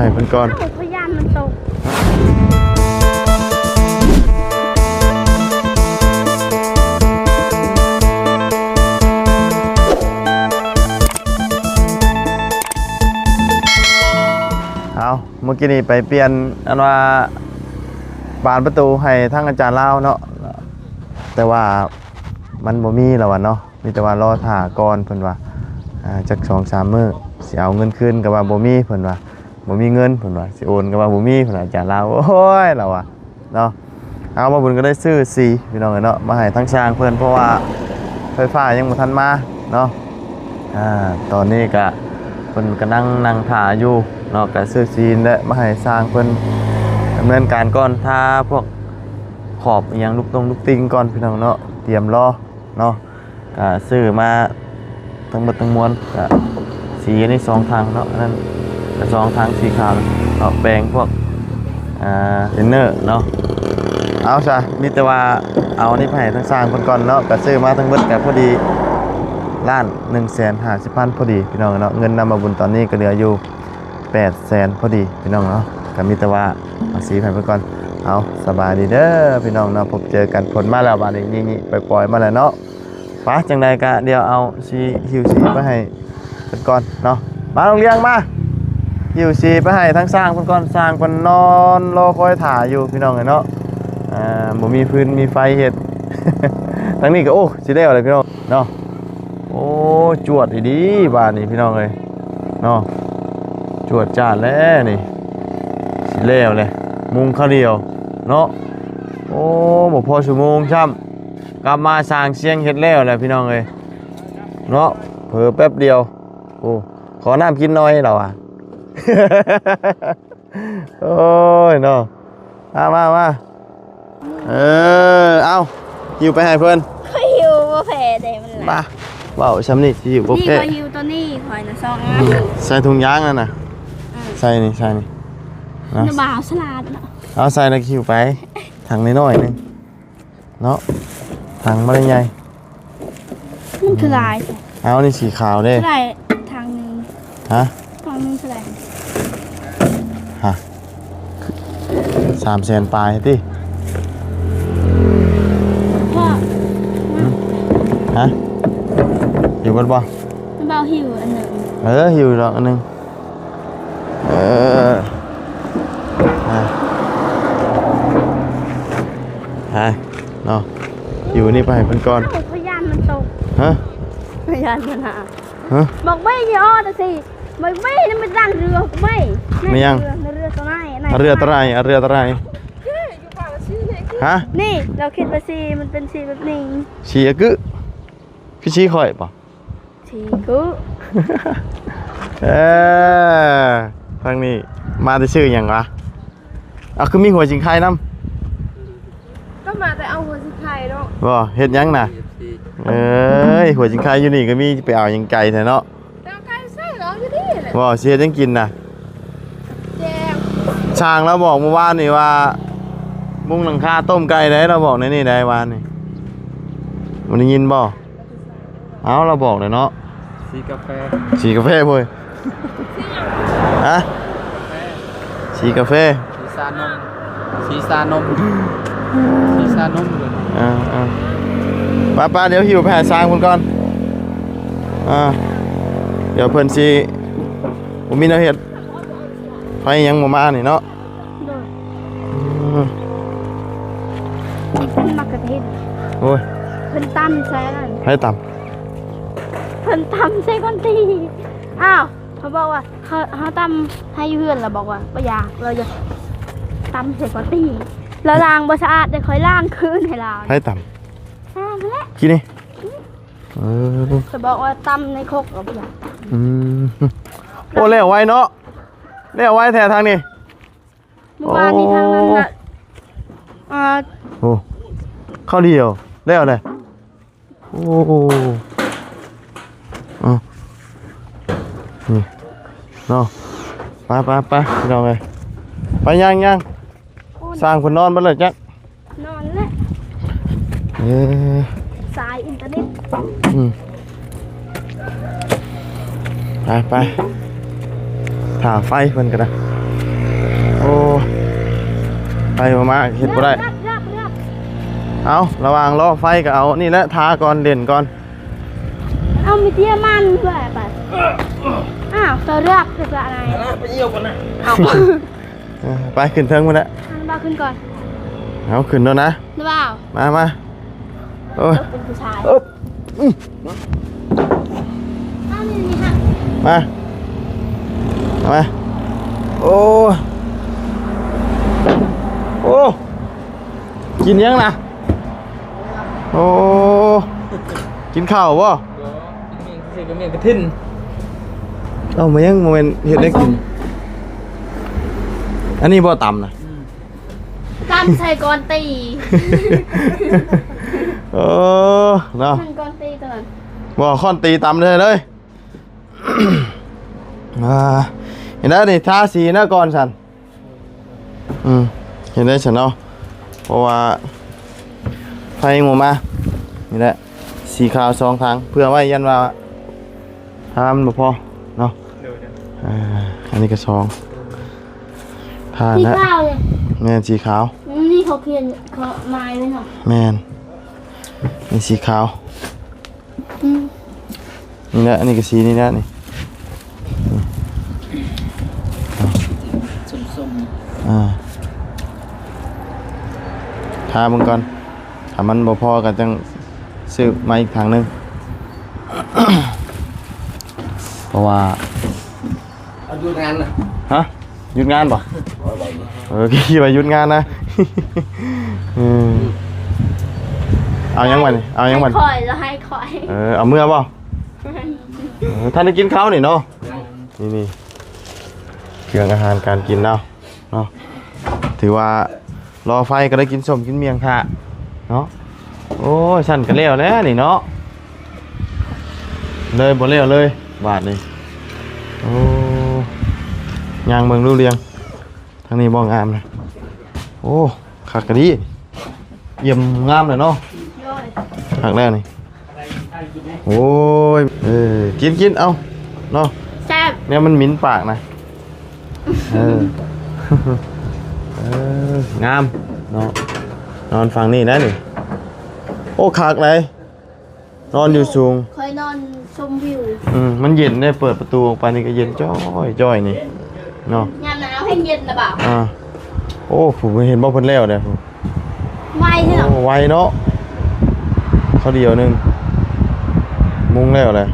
ໃຫ້ເພິ່ນກ່ອນ ເອົາ ພະຍານມັນຕົກ. ເອົາ ມື້ກີ້ນີ້ໄປປ່ຽນ ອັນວ່າ ບານປະຕູໃຫ້ທາງອາຈານລາວເນາະ ແຕ່ວ່າມັນບໍ່ມີແລ້ວວ່າເນາະ ມີແຕ່ວ່າລໍຖ້າກ່ອນເພິ່ນວ່າ ອ່າ ຈັກສອງສາມມື້ ຊິເອົາເງິນຄືນກໍວ່າບໍ່ມີ ເພິ່ນວ່າບໍ່ມີເງິນ ເພິ່ນວ່າຊິໂອນກໍວ່າບໍ່ມີ ເພິ່ນວ່າ ອາຈານລາວ ໂອ້ຍ ລາວວ່າເນາະ. ເອົາ ບ່າວບຸນກໍໄດ້ຊື້ສີ ພີ່ນ້ອງເອີຍເນາະ ມາໃຫ້ທາງຊ່າງເພິ່ນ ເພາະວ່າໄຟຟ້າຍັງບໍ່ທັນມາເນາະ. ອ່າ ຕອນນີ້ກະເພິ່ນກຳລັງນັ່ງຖ້າຢູ່ເນາະ ກະຊື້ສີແຫຼະມາໃຫ້ຊ່າງເພິ່ນດຳເນີນການກ່ອນ ຖ້າພວກຂອບອີ່ຫຍັງ ລູກຕົງລູກຕິງກ່ອນ ພີ່ນ້ອງເນາະ ຕຽມລໍເນາະ. ກະຊື້ມາທັງໝົດທັງມວນ ກະສີອັນນີ້ສອງຖັງເນາະ ອັນນັ້ນກະສອງຖັງ ສີຂາວເນາະ ແປງພວກ ອ່າ ເທຣນເນີເນາະ. ເອົາຊະ ມີແຕ່ວ່າເອົາອັນນີ້ໄປໃຫ້ທາງຊ່າງເພິ່ນກ່ອນເນາະ ກະຊື້ມາທັງໝົດກະພໍດີລ້ານໜຶ່ງແສນຫ້າສິບພັນພໍດີ ພີ່ນ້ອງເນາະ. ເງິນນຳບ່າວບຸນຕອນນີ້ກະເຫຼືອຢູ່ແປດແສນພໍດີ ພີ່ນ້ອງເນາະ ກະມີແຕ່ວ່າເອົາສີໃຫ້ເພິ່ນກ່ອນ. ເອົາ ສະບາຍດີເດີພີ່ນ້ອງເນາະ ພົບເຈີກັນ ຝົນມາແລ້ວບາດນີ້ ນີ້ໆ ປ່ອຍໆ ມາແລ້ວເນາະ. ປະ ຈັ່ງໃດກະດຽວເອົາສີ ຫິ້ວສີໄປໃຫ້ເພິ່ນກ່ອນເນາະ. ມາ ນ້ອງລຽງ ມາ ຫິ້ວສີໄປໃຫ້ທາງຊ່າງເພິ່ນກ່ອນ ຊ່າງເພິ່ນນອນລໍຄອຍຖ້າຢູ່ ພີ່ນ້ອງເອີຍເນາະ. ອ່າ ບໍ່ມີຟືນມີໄຟເຮັດ ທາງນີ້ກະ ໂອ້ ຊິແລ້ວແລ້ວ ພີ່ນ້ອງເນາະ. ໂອ້ ຈວດອີ່ຫຼີບາດນີ້ ພີ່ນ້ອງເອີຍເນາະ ຈວດຈາດແລ້ວນີ້ ຊິແລ້ວແລ້ວ ມຸງຄາວດຽວເນາະ. ໂອ້ ບໍ່ພໍຊົ່ວໂມງຊ້ຳ ກັບມາຊ່າງຊຽງເຮັດແລ້ວແຫຼະ ພີ່ນ້ອງເອີຍເນາະ ເຜີແປັບດຽວ. ໂອ້ ຂໍນ້ຳກິນໜ່ອຍ ລາວວ່າ ໂອ້ຍເນາະ ມາ ມາ ມາ ເອີ ເອົາ ຫິ້ວໄປໃຫ້ເພິ່ນ ຂ້ອຍຫິ້ວບໍ່ແພ້ເດ້ ມັນຫຼາຍ ມາ ເວົ້າຊ່ຳນີ້ ຫິ້ວບໍ່ແພ້ ນີ້ຂ້ອຍຫິ້ວໂຕນີ້ ຂ້ອຍນະ ສອງອັນ ໃສ່ຖົງຢາງນັ້ນນະ ເອີ ໃສ່ນີ້ ໃສ່ນີ້ນະ ນ້ຳບ່າວສະຫຼາດເນາະ ເອົາໃສ່ແລ້ວຫິ້ວໄປ ຖັງນ້ອຍໆໜຶ່ງ ເນາະ ຖັງບໍ່ໄດ້ໃຫຍ່ ມັນຄືຫຼາຍແທ້ ເອົາ ນີ້ສີຂາວເດ້ ເທົ່າໃດຖັງໜຶ່ງ ຮະ ຖັງໜຶ່ງເທົ່າໃດ ຮະ ສາມແສນປາຍຕິ ພໍ່ ຮະ ຫິ້ວເບິດບໍ່ ບ່າວຫິ້ວອັນໜຶ່ງ ເອີ ຫິ້ວດອກອັນໜຶ່ງ. ເອີ ໄປ ໄປເນາະ ຫິ້ວນີ້ໄປໃຫ້ເພິ່ນກ່ອນ ເອົ້າ ພະຍານມັນຕົກ ຮະ ພະຍານມັນຫາ ຮະ ບັກເບ້ຍຊິອອກຈັ່ງຊີ້ ບັກເບ້ຍນີ້ມັນດັງເຮືອ ບັກເບ້ຍ ແມ່ນຫຍັງ ເຮືອ ເຮືອໂຕນັ້ນ ເຮືອໂຕນັ້ນ ເຮືອໂຕນັ້ນ ຮະ ນີ້ ລາວຄິດວ່າສີມັນເປັນສີແບບນີ້ ສີອະກຶ ຄືສີຂ້ອຍບໍ? ຊີກຸ ເອີ ທາງນີ້ມາແຕ່ຊື້ຫຍັງວະ? ເອົາ ຄືມີຫົວຊິງໄຄນຳ? ກໍມາແຕ່ເອົາຫົວຊິງໄຄເນາະ. ບໍ່ ເຮັດຫຍັງນະ? ເອີຍ ຫົວຊິງໄຄຢູ່ນີ້ກໍມີ ໄປເອົາຫຍັງໄກແທ້ເນາະ? ແຕ່ໄກໃສ່ເອົາຢູ່ນີ້ແຫຼະ. ບໍ່ ຊິເຮັດຫຍັງກິນນະ? ແຈ່ວ. ຊ່າງລາວບອກມື້ວານນີ້ວ່າ ມຸງຫຼັງຄາຕົ້ມໄກ່ໄດ໋ ລາວບອກໃນນີ້ໄດ໋ວານນີ້ ບໍ່ໄດ້ຍິນບໍ່? ເອົາ ລາວບອກແລ້ວເນາະ ສີກາແຟ ສີກາແຟເວີຍ ຮະ ກາແຟ ສີກາແຟ ສີຊານົມ ສີຊານົມ ສີຊານົມເວີຍ ອ່າໆ ໄປໆ ດຽວຫິ້ວໄປໃຫ້ຊ່າງເພິ່ນກ່ອນ ອ່າ ດຽວເພິ່ນຊິບໍ່ມີແນວເຮັດ ໄຟຍັງບໍ່ມານີ້ເນາະ. ໂດຍ ອືມ ເພິ່ນມັກກະເທດ ໂອ້ຍ ເພິ່ນຕຳໃສ່ອັນນັ້ນ ໃຜຕຳ? ເພິ່ນຕຳໃສ່ກ້ອນຕີ. ອ້າວ ເຂົາບອກວ່າ ເຮົາ ເຮົາຕຳໃຫ້ຢູ່ເຮືອນ ລະບອກວ່າບໍ່ຢາກ ລາວຢາກຕຳໃສ່ກ້ອນຕີ ລາວລ້າງບໍ່ສະອາດ ດຽວຂ້ອຍລ້າງຄືນໃຫ້ລາວ. ໃຜຕຳ? ຕຳຫັ້ນແຫຼະ ກິນນີ້ ເອີ ຂ້ອຍບອກວ່າຕຳໃນຄົກ ລາວບໍ່ຢາກ. ອືມ ໂອ້ ແລ້ວໄວເນາະ ແລ້ວໄວແທ້ທາງນີ້. ມື້ວານນີ້ທາງນັ້ນນະ ໂອ້ ອ່າ ໂອ້ ເຂົ້າດຽວແລ້ວແຫຼະ. ໂອ້ ເອົາ ນີ້ເນາະ ໄປໆໆ ພີ່ນ້ອງເອີຍ ໄປ ຍ່າງໆ ໂອ້ຍ ຊ່າງເພິ່ນນອນເບິດແລ້ວຈັກ ນອນແລ້ວ ເອີ ສາຍອິນເຕີເນັດ ອືມ ໄປໆ ຖ້າໄຟເພິ່ນກໍໄດ້ ໄປບໍ່ມາເຮັດບໍ່ໄດ້. ເອົາ ລະຫວ່າງລໍໄຟກໍເອົານີ້ແຫຼະ ທາກ່ອນ ເຫຼັ້ນກ່ອນ. ເອົາ ມີເຕຍມັນດ້ວຍໄປ. ອ້າວ ເຈົ້າເລືອກຄືອະໄລ? ໄປຢ້ຽວກ່ອນນະ. ເອົາ ເອີ ໄປຂຶ້ນເທິງພຸ້ນແຫຼະ. ອັນບ່າວຂຶ້ນກ່ອນ. ເອົາ ຂຶ້ນໂລດນະ. ບ່າວ ມາ ມາ. ໂອ້ຍ ເປັນຜູ້ຊາຍ. ເອີບ ອືມ ມາ ມາ ໂອ້ ໂອ້ ກິນຫຍັງນະ? ໂອ້ ກິນເຂົ້າບໍ່? ບໍ່ ກິນໝຽງຊື່ໆ ກະໝຽງກະທິນ. ເອົາ ມາຫຍັງ ບໍ່ແມ່ນເຮັດແນວກິນ. ອັນນີ້ບໍ່ຕຳນະ? ອືມ ຕຳໃສ່ກ້ອນຕີ. ເອີ ເນາະ ມັນກ້ອນຕີຕົວນັ້ນ. ບໍ່ ຄ້ອນຕີຕຳເລີຍ ເລີຍ. ອ່າ ເຫັນໄດ້ນີ້ ທາສີນະກ່ອນຊັ້ນ. ອືມ ເຫັນໄດ້ຊັ້ນເນາະ ເພາະວ່າໄຟຍັງບໍ່ມາ. ນີ້ແຫຼະ ສີຂາວສອງຖັງ ເພື່ອໄວ້ ຢ້ານວ່າ ຖ້າມັນບໍ່ພໍເນາະ. ໂດຍ ໂດຍ ອ່າ ອັນນີ້ກໍສອງ ຖ້າ ສີ ແລ້ວ ຂາວເລີຍ. ແມ່ນ ສີຂາວ. ນີ້ເຂົາຂຽນ ເຂົາໝາຍໄວ້ເນາະ. ແມ່ນ ນີ້ສີຂາວ. ອືມ ນີ້ແຫຼະ ອັນນີ້ກໍສີນີ້ແຫຼະ ນີ້ ສົ້ມໆ. ອ່າ ຖ້າເບິ່ງກ່ອນ ຖ້າມັນບໍ່ພໍກໍຈັ່ງຊື້ມາອີກຖັງໜຶ່ງ ເພາະວ່າ ເອົາຢຸດງານນະ. ຮະ? ຢຸດງານບໍ່? ເອີ ຄິດວ່າຢຸດງານນະ. ເອີ ເອົາຫຍັງບັດນີ້? ເອົາຫຍັງບັດ? ຂ້ອຍລະໃຫ້ຂ້ອຍ. ເອີ ເອົາເມືອບໍ່? ເອີ ທ່ານໄດ້ກິນເຂົ້ານີ້ເນາະ. ນີ້ໆ ເຄື່ອງອາຫານການກິນລາວເນາະ ຖືວ່າ ລໍໄຟກໍໄດ້ກິນສົ້ມກິນໝ້ຽງຖ້າເນາະ. ໂອ້ຍ ຊັ້ນກໍແລ້ວແລ້ວນີ້ເນາະ ເລີຍບໍ່ແລ້ວເລີຍບາດນີ້. ໂອ້ ຍ່າງເບິ່ງຮູ້ເລື່ອງ ທາງນີ້ບໍ່ງາມນະ. ໂອ້ ຄັກກະດີ ຢ້ຽມງາມແລ້ວເນາະ. ໂດຍ ຄັກແລ້ວນີ້. ໂອ້ຍ ເອີ ກິນໆ ເອົາເນາະ ແຊບ ແນວມັນໝິ່ນປາກນະ. ເອີ ເອີ ງາມເນາະ ນອນຝັ່ງນີ້ໄດ້ນີ້. ໂອ້ ຄັກເລີຍ ນອນຢູ່ສູງ ຂ້ອຍນອນຊົມວິວ. ອືມ ມັນເຢັນເດ້ ເປີດປະຕູອອກໄປນີ້ກໍເຢັນຈ້ອຍໆ ນີ້ເນາະ. ຍາມໜາວແຮງເຢັນນະບ່າວ. ອ່າ ໂອ້ ຜູ້ເຫັນບໍ່ ເພິ່ນແລ້ວເດ້ ຜູ້ ໄວແທ້ເນາະ. ໂອ້ ໄວເນາະ ເຂົ້າດຽວໜຶ່ງ ມຸງແລ້ວແຫຼະ.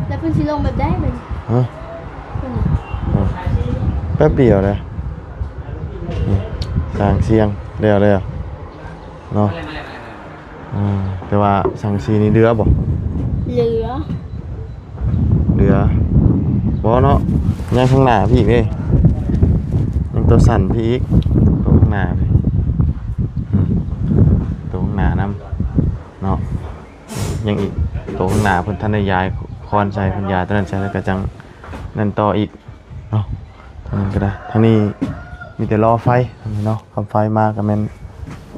ແລ້ວເພິ່ນຊິລົງແບບໃດບັດນີ້? ຮະ? ເພິ່ນ ໂອ້ ແປັບດຽວເດ້ ນີ້ ສ້າງສຽງແລ້ວແລ້ວເນາະ. ອ່າ ແຕ່ວ່າສັງກະສີນີ້ເຫຼືອບໍ່? ເຫຼືອ ເຫຼືອບໍ່ເນາະ. ຍັງຂ້າງໜ້າພີ້ອີກເດ້ ຍັງໂຕສັ້ນພີ້ອີກ ໂຕຂ້າງໜ້າພີ້ ອືມ ໂຕຂ້າງໜ້ານຳເນາະ. ຍັງອີກ ໂຕຂ້າງໜ້າເພິ່ນທັນໄດ້ຢາຍຄອນໃສ່ ເພິ່ນຢາຍຕົວນັ້ນໃສ່ ແລ້ວກໍຈັ່ງນັ້ນຕໍ່ອີກເນາະ. ທາງນັ້ນກໍໄດ້ ທາງນີ້ມີແຕ່ລໍໄຟເນາະ. ຄັນໄຟມາກໍແມ່ນ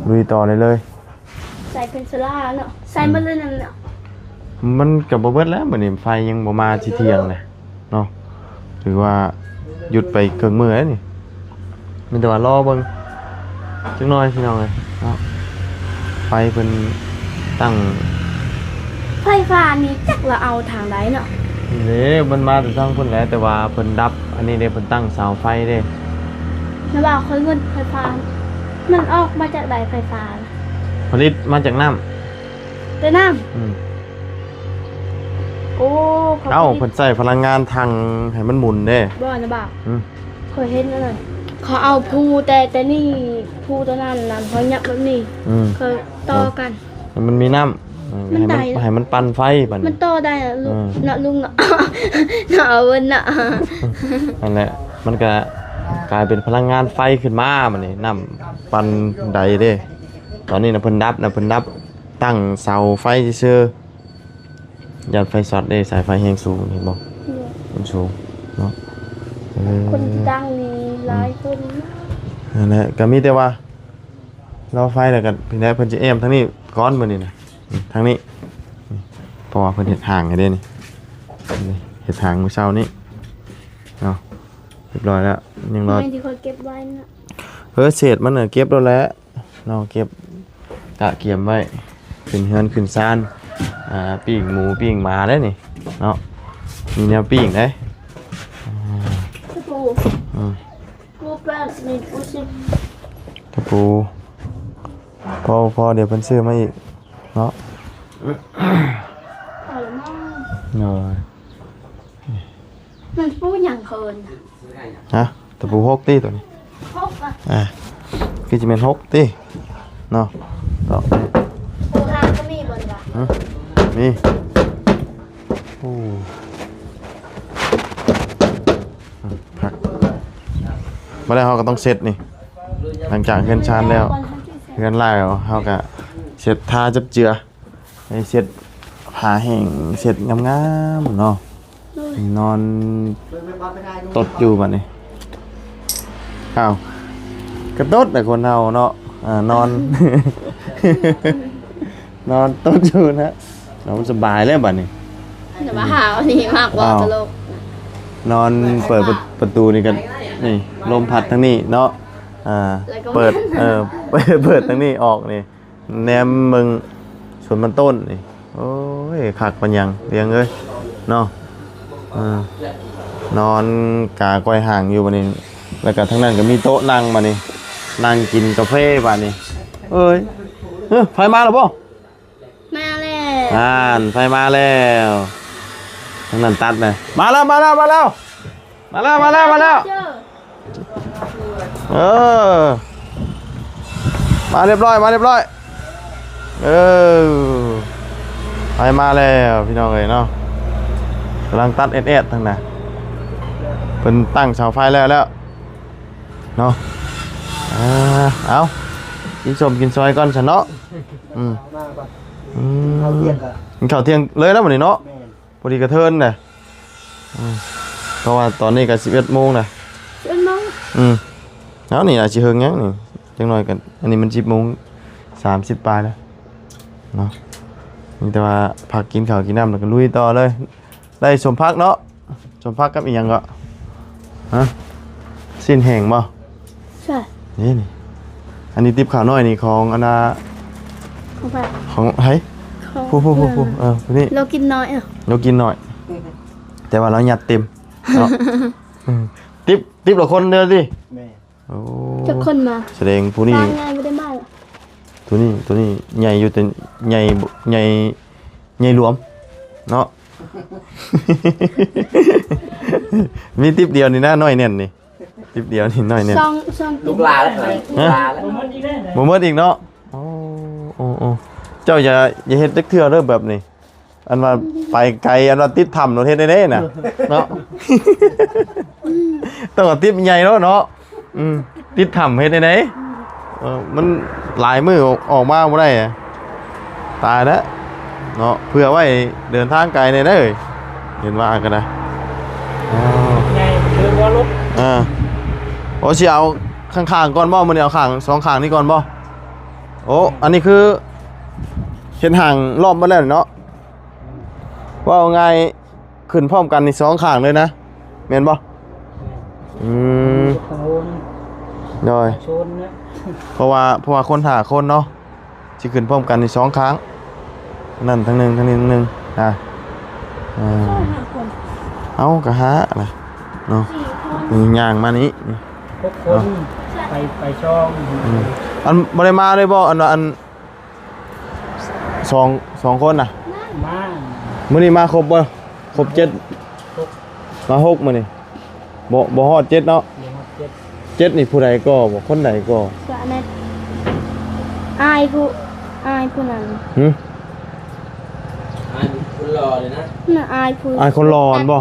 ລຸຍຕໍ່ໄດ້ເລີຍ. ໃສ່ເປັນໂຊລາເນາະ ໃສ່ໝົດເລີຍນັ້ນເນາະ. ມັນກໍບໍ່ເບິດແລ້ວ ມື້ນີ້ໄຟຍັງບໍ່ມາຊິທ່ຽງເລີຍເນາະ. ຖືວ່າຢຸດໄປເຄິ່ງມື້ແລ້ວນີ້ ມີແຕ່ວ່າລໍເບິ່ງຈັກໜ້ອຍພີ່ນ້ອງເອີຍເນາະ. ໄຟເພິ່ນຕັ້ງ ໄຟຟ້ານີ້ຈັກລະເອົາທາງໃດເນາະ. ເດ້ ມັນມາແຕ່ທາງພຸ້ນແຫຼະ ແຕ່ວ່າເພິ່ນດັບ ອັນນີ້ເດ້ ເພິ່ນຕັ້ງເສົາໄຟເດ້. ແຕ່ວ່າຂ້ອຍເງິນໄຟຟ້າມັນອອກມາຈາກໃດ ໄຟຟ້ານະ? ຜະລິດມາຈາກນ້ຳ ແຕ່ນ້ຳ. ອືມ ໂອ້ ເຂົາ ເອົ້າ ຜະລິດ ເພິ່ນໃຊ້ພະລັງງານຖັງໃຫ້ມັນໝູນເດ້. ບໍ່ນະບ່າວ. ອືມ ຂ້ອຍເຫັນອັນນັ້ນ ເຂົາເອົາພູແຕ່ ແຕ່ນີ້ ພູຕົວນັ້ນນະ ເຂົາຫຍັບແບບນີ້. ອືມ ເຂົາຕໍ່ກັນ ໃຫ້ມັນມີນ້ຳ ໃຫ້ມັນ ໃຫ້ມັນປັ່ນໄຟບັດນີ້ ມັນຕໍ່ໄດ້ນະ ອືມ ເນາະ ລຸງເນາະ ເນາະ ເອົາເບິ່ງເນາະ. ນັ້ນແຫຼະ ມັນກະກາຍເປັນພະລັງງານໄຟຂຶ້ນມາບັດນີ້ ນ້ຳປັ່ນໄດເດ້. ຕອນນີ້ນະເພິ່ນດັບນະ ເພິ່ນດັບ ຕັ້ງເສົາໄຟຊື່ໆ ຢ້ານໄຟຊັອດເດ້ ສາຍໄຟແຮງສູງ ເຫັນບໍ່? ໂດຍ ມັນສູງເນາະ. ເອີ ຄົນທີ່ຕັ້ງນີ້ຫຼາຍຄົນ. ອືມ ນັ້ນແຫຼະ ກໍມີແຕ່ວ່າລໍໄຟ ແລ້ວກໍເພິ່ນ ເພິ່ນຈະແອ້ມທາງນີ້ກ່ອນ ມື້ນີ້ນະ ອືມ ທາງນີ້ ອືມ ເພາະວ່າເພິ່ນເຮັດຮ່າງໃຫ້ເດ້ນີ້ ນີ້ ເຮັດຮ່າງມື້ເຊົ້ານີ້ເນາະ. ຮຽບຮ້ອຍແລ້ວ ຍັງລໍ ແມ່ນທີ່ຂ້ອຍເກັບໄວ້ນະ. ເອີ ເສດມັນນະເກັບໂລດແຫຼະເນາະ ເກັບກະກຽມໄວ້ ຂຶ້ນເຮືອນຂຶ້ນຊານ ອ່າ ປີ້ງໝູປີ້ງໝາໄດ໋ນີ້ເນາະ ມີແນວປີ້ງໄດ໋ ຕະປູ ອືມ ປູແປ້ນນີ້ປູຊິບ ຕະປູ ພໍ ພໍ ດຽວເພິ່ນຊື້ມາອີກເນາະ ເອົາລະມາ ໂດຍ ມັນປູຫຍັງເພິ່ນ ຮະ ຕະປູຫົກຕິໂຕນີ້ ຫົກອະ ອ່າ ຄືຊິແມ່ນຫົກຕິເນາະ ຕອກ ໂອ້ ຫາກໍມີບໍ່ນີ້ຫວາ ຮະ ມີ ໂອ້ ອືມ ພັກ ມາແລ້ວເຮົາກໍຕ້ອງເຊັດນີ້ ຫຼັງຈາກເຮືອນຊານແລ້ວ ເຮືອນລາວເຮົາກໍເຊັດ ທາຈັບເຈືອ ໃຫ້ເຊັດຜ້າແຫ້ງ ເຊັດງາມໆເນາະ ໂດຍ ນອນຕົດຢູ່ບັດນີ້ ອ້າວ ກະຕົດແຫຼະຄົນເຮົາເນາະ ອ່າ ນອນ ນອນຕົດຢູ່ນະ ນອນສະບາຍແລ້ວບັດນີ້ ຢ່າມາຫາອັນນີ້ມາກວ່າ ອ້າວ ຕະຫຼົກ ນອນເປີດປະ ປະຕູນີ້ກໍ ນີ້ ລົມພັດທາງນີ້ເນາະ ອ່າ ແລ້ວກໍ ເປີດ ເອີ ເປີດ ເປີດທາງນີ້ອອກນີ້ ແນມເບິ່ງສວນມັນຕົ້ນນີ້ ໂອ້ຍ ຄັກປານຫຍັງ ລຽງເອີຍ ເນາະ ເອີ ນອນກາກ້ອຍຫ່າງຢູ່ບັດນີ້ ແລ້ວກໍທາງນັ້ນກໍມີໂຕະນັ່ງບັດນີ້ ນັ່ງກິນກາເຟບັດນີ້ ເອີຍ ເອີ ໄຟມາແລ້ວບໍ່? ມາແລ້ວ ອ່ານ ໄຟມາແລ້ວ ທາງນັ້ນຕັດນະ ມາແລ້ວ ມາແລ້ວ ມາແລ້ວ ມາແລ້ວ ມາແລ້ວ ມາແລ້ວ ເອີ ມາຮຽບຮ້ອຍ ມາຮຽບຮ້ອຍ ເອີ ໄຟມາແລ້ວພີ່ນ້ອງເອີຍເນາະ ກຳລັງຕັດແອດໆທັງນະ ເພິ່ນຕັ້ງເສົາໄຟແລ້ວແລ້ວເນາະ ອ່າ ເອົາ ກິນສົ້ມກິນຊອຍກ່ອນຊັ້ນເນາະ ອືມ ມາກ່ອນ ອືມ ເຂົ້າທ່ຽງກໍ ກິນເຂົ້າທ່ຽງເລີຍນະບັດນີ້ເນາະ ແມ່ນ ພໍດີກະເທີນນະ ອືມ ເພາະວ່າຕອນນີ້ກໍສິບເອັດໂມງນະ ສິບເອັດໂມງ ອືມ ເອົາ ນີ້ອາດຊິເຮິງຫຍັງນີ້ ຈັກໜ້ອຍກໍ ອັນນີ້ມັນສິບໂມງສາມສິບປາຍແລ້ວເນາະ ມີແຕ່ວ່າພັກກິນເຂົ້າກິນນ້ຳ ແລ້ວກໍລຸຍຕໍ່ເລີຍ ໄດ້ສົ້ມຜັກເນາະ ສົ້ມຜັກກັບອີ່ຫຍັງເກາະ ຮະ ຊີ້ນແຫ້ງບໍ່? ໃຊ່ ນີ້ ນີ້ ອັນນີ້ຕິບຂາວນ້ອຍນີ້ຂອງອັນນ່າ ຂອງໃຜ? ຂອງໃຜ? ຂອງ ຜູ້ ຜູ້ ຜູ້ ຜູ້ ເອີ ຜູ້ນີ້ ລາວກິນໜ້ອຍ ລາວກິນໜ້ອຍ ແຕ່ວ່າລາວຍັດເຕັມເນາະ ອືມ ຕິບ ຕິບລະຄົນເດີຕິ ແມ່ນ ໂອ້ ຈັກຄົນມາ ສະແດງຜູ້ນີ້ ຕາຍງ່າຍບໍ່ໄດ້ມາ ໂຕນີ້ ໂຕນີ້ໃຫຍ່ຢູ່ ແຕ່ໃຫຍ່ ໃຫຍ່ ໃຫຍ່ຫຼວມເນາະ ມີຕິບດຽວນີ້ນະ ນ້ອຍແໜ້ນນີ້ ຕິບດຽວນີ້ນ້ອຍແໜ້ນ ຊ່ອງ ຊ່ອງ ລູກຫຼານ ຮະ ລູກຫຼານ ບໍ່ໝົດອີກເນາະ ໂອ້ ໂອ້ ໂອ້ ເຈົ້າຢ່າ ຢ່າເຮັດຈັກເທື່ອເດີແບບນີ້ ອັນວ່າໄປໄກ ອັນວ່າຕິດຖ້ຳໂລດ ເຮັດແນວໃດນະ ເນາະ ຕ້ອງເອົາຕິບໃຫຍ່ໂລດເນາະ ອືມ ຕິດຖ້ຳເຮັດແນວໃດ ເອີ ມັນຫຼາຍມື້ອອກ ອອກມາບໍ່ໄດ້ ຕາຍແລ້ວເນາະ ເພື່ອໄວ້ເດີນທາງໄກແດ່ເດີ ເຫັນວ່າກໍໄດ້ ອ້າວ ໃຫຍ່ຄືວ່າລົດ ອ່າ ໂອ້ ຊິເອົາຂ້າງໆກ່ອນບໍ່? ມື້ນີ້ເອົາຂ້າງ ສອງຂ້າງນີ້ກ່ອນບໍ່? ໂອ້ ອັນນີ້ຄືເຮັດຫ້າງລ້ອມໝົດແລ້ວເນາະ ເວົ້າງ່າຍ ຂຶ້ນພ້ອມກັນນີ້ສອງຂ້າງເລີຍນະ ແມ່ນບໍ່? ແມ່ນ ອືມ ທາງໂນ້ນ ໂດຍ ໂຊນນະ ເພາະວ່າ ເພາະວ່າຄົນຫ້າຄົນເນາະ ຊິຂຶ້ນພ້ອມກັນນີ້ສອງຂ້າງ ນັ້ນທາງໜຶ່ງ ທາງນີ້ທາງໜຶ່ງ ອ່າ ເອີ ເອົາ ກໍຫ້າລະເນາະ ສີ່ຄົນ ນີ້ຍ່າງມານີ້ ຫົກຄົນ ເນາະ ໄປ ໄປຊ່ອງ ອືມ ອັນບໍ່ໄດ້ມາເລີຍບໍ່? ອັນວ່າ ອັນ ສອງ ສອງຄົນນະ ມາ ມື້ນີ້ມາຄົບບໍ່? ຄົບເຈັດ ຄົບ ມາຫົກມື້ນີ້ ບໍ່ ບໍ່ຮອດເຈັດເນາະ ບໍ່ຮອດເຈັດ ເຈັດນີ້ຜູ້ໃດກໍ ບໍ່ ຄົນໃດກໍ ສະແມັດ ອ້າຍຜູ້ ອ້າຍຜູ້ນັ້ນ ຫື ອ້າຍຄົນຫຼໍ່ເລີຍນະ ນັ້ນອ້າຍຜູ້ ອ້າຍຄົນຫຼໍ່ຫັ້ນບໍ່?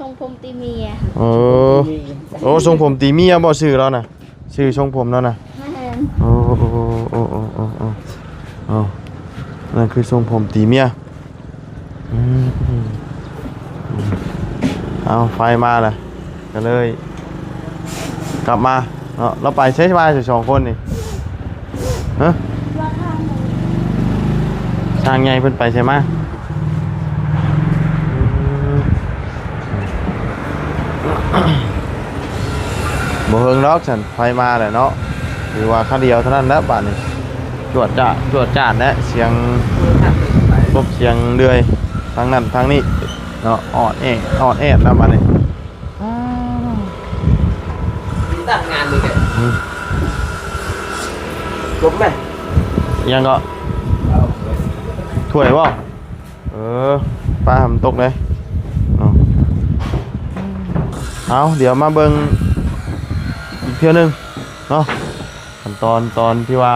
ຊົງຜົມຕີເມຍ ເອີ ໂອ້ ຊົງຜົມຕີເມຍບໍ່ ຊື່ລາວນະ? ຊື່ຊົງຜົມລາວນະ ແມ່ນ ໂອ້ ໂອ້ ນັ້ນຄືຊົງຜົມຕີເມຍ ອືມ ເອົາ ໄຟມາລະ ກໍເລີຍກັບມາເນາະ ລາວໄປໃສມາສອງຄົນນີ້? ຮະ ຊ່າງໃຫຍ່ເພິ່ນໄປໃສມາ? ບໍ່ເຫິງດອກຊັ້ນ ໄຟມາແລ້ວເນາະ ຖືວ່າຄາວດຽວເທົ່ານັ້ນແຫຼະບາດນີ້ ຈວດຈາດ ຈວດຈາດແຫຼະ ສຽງກົບສຽງເດືອຍ ທາງນັ້ນທາງນີ້ເນາະ ອອດແອດ ອອດແອດແລ້ວບາດນີ້. ອືມ ຈັດງານນີ້ແຫຼະ ອືມ ຈົບໄໝ? ຫຍັງເກາະ? ຖ້ວຍບໍ່? ເອີ ປາມັນຕົກເດ້ເນາະ. ເອົາ ດຽວມາເບິ່ງອີກເທື່ອໜຶ່ງເນາະ ຂັ້ນຕອນຕອນທີ່ວ່າ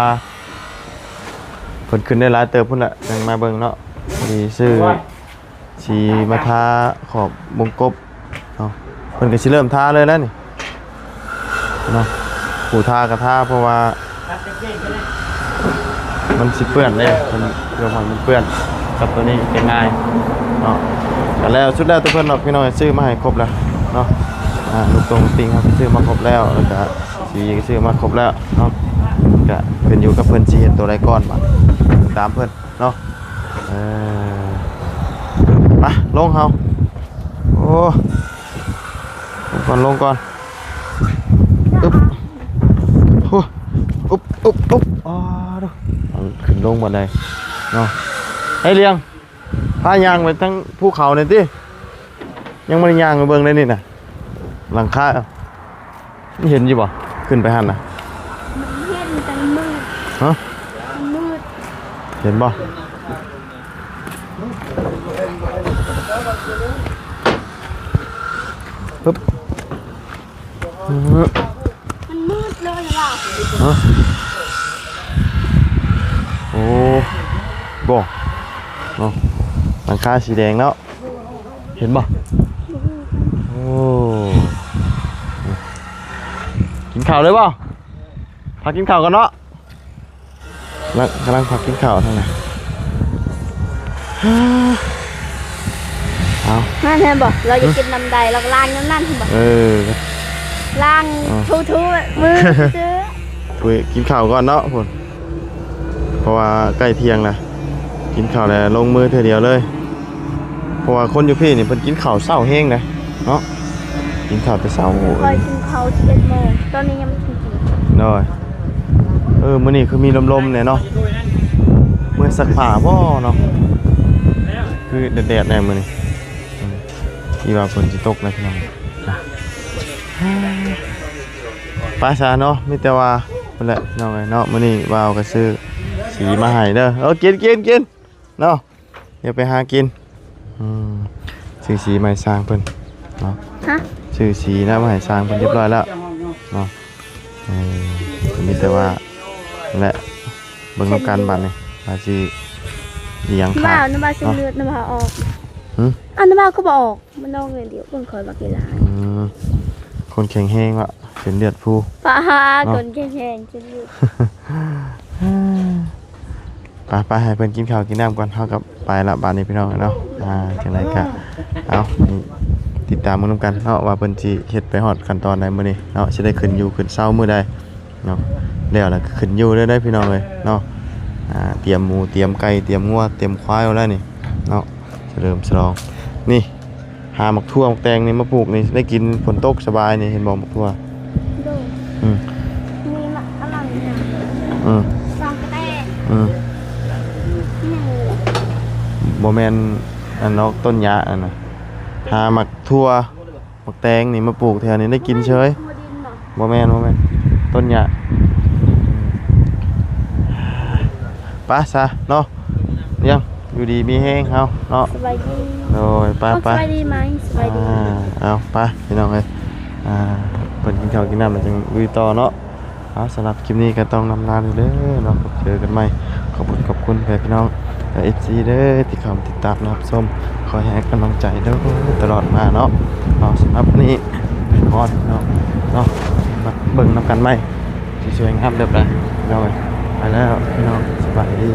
ເພິ່ນຂຶ້ນໄດ້ຫຼາຍເຕີບພຸ້ນແຫຼະ ຈັ່ງມາເບິ່ງເນາະ. ຊິຊື້ສີມາທາຂອບວົງກົບເນາະ ເພິ່ນກໍຊິເລີ່ມທາເລີຍແຫຼະນີ້ ເນາະ ຜູ້ທາກໍທາ ເພາະວ່າມັນຊິເປື້ອນເດ້ ເພິ່ນ ເພື່ອບໍ່ໃຫ້ມັນເປື້ອນກັບໂຕນີ້ຈະງ່າຍເນາະ. ກໍແລ້ວ ສຸດແລ້ວແຕ່ເພິ່ນດອກ ພີ່ນ້ອງ ຊື້ມາໃຫ້ຄົບແລ້ວເນາະ. ອ່າ ລູກຕົງຕິ່ງເຮົາກໍຊື້ມາຄົບແລ້ວ ແລ້ວກໍສີກໍຊື້ມາຄົບແລ້ວເນາະ. ກໍຂຶ້ນຢູ່ກັບເພິ່ນຊິເຮັດໂຕໃດກ່ອນ ບາດຕາມເພິ່ນເນາະ. ເອີ ໄປ ລົງເຮົາ ໂອ້ ລົງກ່ອນ ລົງກ່ອນ ອຶບ ໂອ້ ອຶບ ອຶບ ອຶບ ອໍ ດູ ຂຶ້ນລົງບໍ່ໄດ້ເນາະ. ໄອ້ລຽງ ພາຍ່າງໄປທາງພູເຂົານີ້ຕິ ຍັງບໍ່ໄດ້ຍ່າງໄປເບິ່ງເລີຍນີ້ນະ ຫຼັງຄາ ເຫັນຢູ່ບໍ່? ຂຶ້ນໄປຫັ້ນນະ ມັນເຫັນ ແຕ່ມັນມືດ ຮະ? ມັນມືດ ເຫັນບໍ່? ປຶບ ອືມ ມັນມືດເລີຍລະ ຮະ? ໂອ້ ບໍ່ ເນາະ ຫຼັງຄາສີແດງເນາະ. ເຫັນບໍ່? ໂອ້ ກິນເຂົ້າເລີຍບໍ່? ພັກກິນເຂົ້າກ່ອນເນາະ ກຳລັງ ກຳລັງພັກກິນເຂົ້າທັງນັ້ນ. ເອົາ ນັ້ນເຫັນບໍ່? ລາວຢາກກິນນ້ຳໃດ ລາວກໍລ້າງນ້ຳນັ້ນ ເຫັນບໍ່? ເອີ ລ້າງ ເອົາ ຖູໆ ມືຊື່ໆ ເອີ ກິນເຂົ້າກ່ອນເນາະພຸ້ນ. ເພາະວ່າໃກ້ທ່ຽງລະ ກິນເຂົ້າແລ້ວລົງມືເທື່ອດຽວເລີຍ. ເພາະວ່າຄົນຢູ່ພີ້ນີ້ເພິ່ນກິນເຂົ້າເຊົ້າແຮງເດ້ເນາະ ກິນເຂົ້າແຕ່ເຊົ້າ. ຂ້ອຍກິນເຂົ້າສິບເອັດໂມງ ຕອນນີ້ຍັງບໍ່ທັນກິນ. ໂດຍ ເອີ ມື້ນີ້ຄືມີລົມໆແດ່ເນາະ ເມື່ອຍຊັກຜ້າບໍ່ເນາະ ຄືແດດໆແດ່ມື້ນີ້ ອືມ ທີ່ວ່າຝົນຊິຕົກແລ້ວພີ່ນ້ອງ. ໄປຊະເນາະ ມີແຕ່ວ່າພຸ້ນແຫຼະພີ່ນ້ອງເອີຍເນາະ. ມື້ນີ້ບ່າວກໍຊື້ສີມາໃຫ້ເດີ ເອີ ກິນ ກິນ ກິນເນາະ ດຽວໄປຫາກິນ. ອືມ ຊື້ສີມາໃຫ້ຊ່າງເພິ່ນເນາະ ຮະ? ຊື້ສີນະມາໃຫ້ຊ່າງເພິ່ນຮຽບຮ້ອຍແລ້ວເນາະ. ເອີ ມີແຕ່ວ່າ ແລະ ເບິ່ງນຳກັນບາດນີ້ ວ່າຊິອີຫຍັງຂາຍ ວ່ານຳວ່າຊິເນາະ ເລືອດນຳວ່າອອກ. ຫຶ? ອັນນຳວ່າຄືບໍ່ອອກ ມັນອອກໜ້ອຍດຽວ ເບິ່ງຂ້ອຍບັກຫຼາຍ. ອືມ ຄົນແຂງແຮງວະ ເສັ້ນເລືອດພູ ປະຫາ ເນາະ ຄົນແຂງແຮງ ເສັ້ນເລືອດ. ໄປໆ ໃຫ້ເພິ່ນກິນເຂົ້າກິນນ້ຳກ່ອນ ເຮົາກໍໄປລະບາດນີ້ພີ່ນ້ອງເນາະ. ອ່າ ຈັ່ງໃດກໍ ເອົາ ຕິດຕາມເບິ່ງນຳກັນເນາະ ວ່າເພິ່ນຊິເຮັດໄປຮອດຂັ້ນຕອນໃດມື້ນີ້ເນາະ ຊິໄດ້ຂຶ້ນຢູ່ຂຶ້ນເຊົາມື້ໃດເນາະ. ແລ້ວລະກໍຂຶ້ນຢູ່ເລີຍເດ້ພີ່ນ້ອງເອີຍເນາະ. ອ່າ ຕຽມໝູ ຕຽມໄກ່ ຕຽມງົວ ຕຽມຄວາຍໄວ້ແລ້ວນີ້ເນາະ ສະເຫຼີມສະຫຼອງ. ນີ້ ຫາໝາກຖົ່ວໝາກແຕງນີ້ມາປູກນີ້ ໄດ້ກິນຝົນຕົກສະບາຍນີ້ ເຫັນບໍ່ໝາກຖົ່ວ? ໂດຍ ອືມ ມີໝາກຝຣັ່ງຫຍັງ ອືມ ສອງກະແຕ ອືມ ອີຫຍັງ ບໍ່ແມ່ນອັນນອກ ຕົ້ນຫຍ້າອັນນະ. ຫາໝາກຖົ່ວໝາກແຕງນີ້ມາປູກແຖວນີ້ ໄດ້ກິນເສີຍ. ບໍ່ແມ່ນ ບໍ່ແມ່ນ ຕົ້ນຫຍ້າ. ໄປຊະເນາະ ຍັງຢູ່ດີມີແຮງເຮົາເນາະ. ສະບາຍດີ ໂດຍ ໄປ ສະບາຍດີໄໝ? ສະບາຍດີ ອ່າ ເອົາ ໄປພີ່ນ້ອງເອີຍ. ອ່າ ເພິ່ນກິນເຂົ້າກິນນ້ຳແລ້ວຈຶ່ງລຸຍຕໍ່ເນາະ. ເອົາ ສຳລັບຄລິບນີ້ກໍຕ້ອງລ່ຳລາເດີເນາະ ພົບເຈີກັນໃໝ່. ຂອບຄຸນ ຂອບຄຸນແຟນພີ່ນ້ອງ ແລະ ເອັຟຊີ ເດີ ທີ່ເຂົ້າມາຕິດຕາມຮັບຊົມ ຄອຍໃຫ້ກຳລັງໃຈໂດຍຕະຫຼອດມາເນາະ. ເອົາ ສຳລັບນີ້ ຮອດເນາະ ເນາະ ມາເບິ່ງນຳກັນໃໝ່ ຊິສວຍງາມແບບໃດເນາະ. ໄປແລ້ວພີ່ນ້ອງ ສະບາຍດີ.